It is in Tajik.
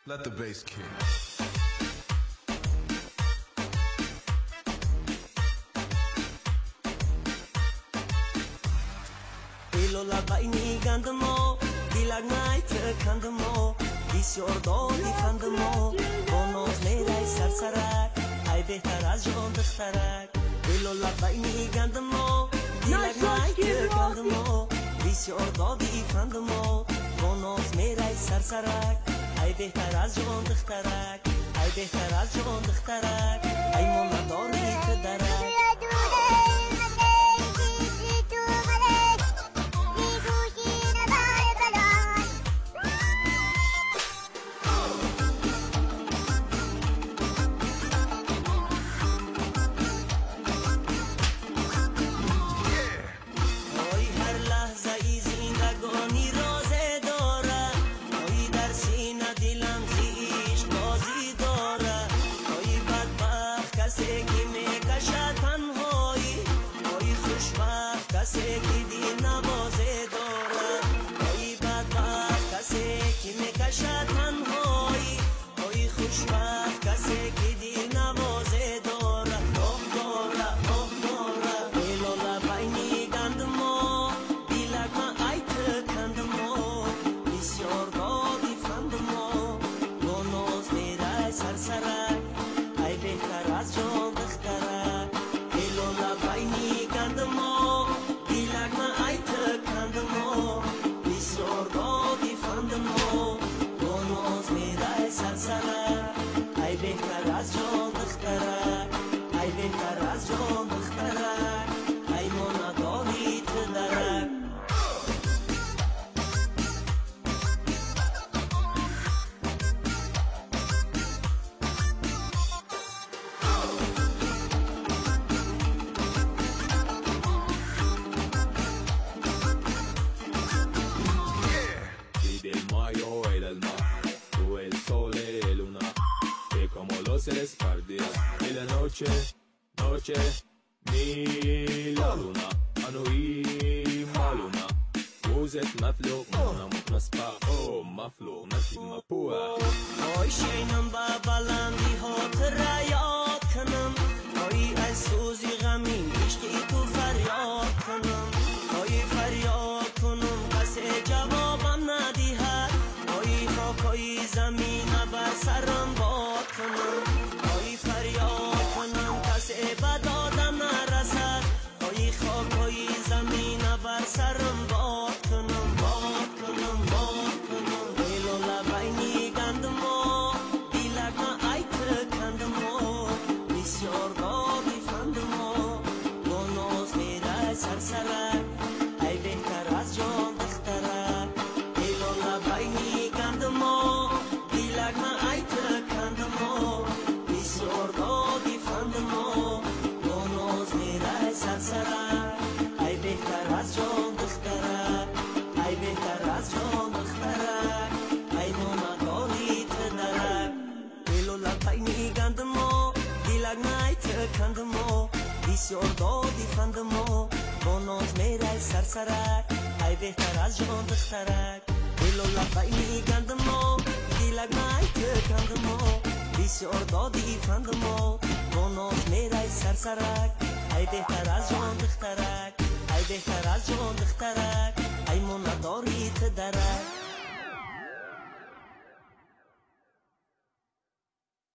Let the bass kick. Lola bayni gandimo, dilak kandimo, бисёр доди фандимо, бо ноз мерай сарсарак, ай беҳтар аз ҷон духтарак. Лола байни гандимо, дилак кандимо, бисёр доди фандимо, бо ноз мерай сарсарак, ай беҳтар аз ҷон духтарак, ай беҳтар аз ҷон духтарак, ай монадори ту дарак. Noche, ni la luna, anui maluna. Uzet maflo, naspa, oh maflo, nasi mapua. Ой, шейнам ба баланди хотира ёд кунам, ой аз сӯзи ғамин ишқи ту фарёд кунам, ой фарёд кунам касе ҷавобам надиҳад, ой хокҳои замина бар сарам бод кунам, ой фарёд кунам касе ба додам нарасад, ой хокҳои замина бар сарам бод кунам, бод кунам, бод кунам. Лола байни гандимо, дилакма айт кандимо, бисёр доди фандимо, бо ноз мерай сарсарак, ай беҳтар аз ҷон духтарак. Лола байни гандимо, дилакма айт кандимо, бисёр доди фандимо, бо ноз мерай сарсарак, ай беҳтар аз ҷон духтарак, ай беҳтар аз ҷон духтарак, ай монадори ту дарак. Лола байни гандимо, дилак найт кандимо, бисёр доди фандимо, бо ноз мерай сарсарак, ай беҳтар аз ҷон духтарак. Лола байни гандимо, дилак найт кандимо, бисёр доди фандимо, бо ноз мерай сарсарак, ай беҳтар аз ҷон духтарак, ай беҳтар аз ҷон духтарак, ай монадори ту дарак.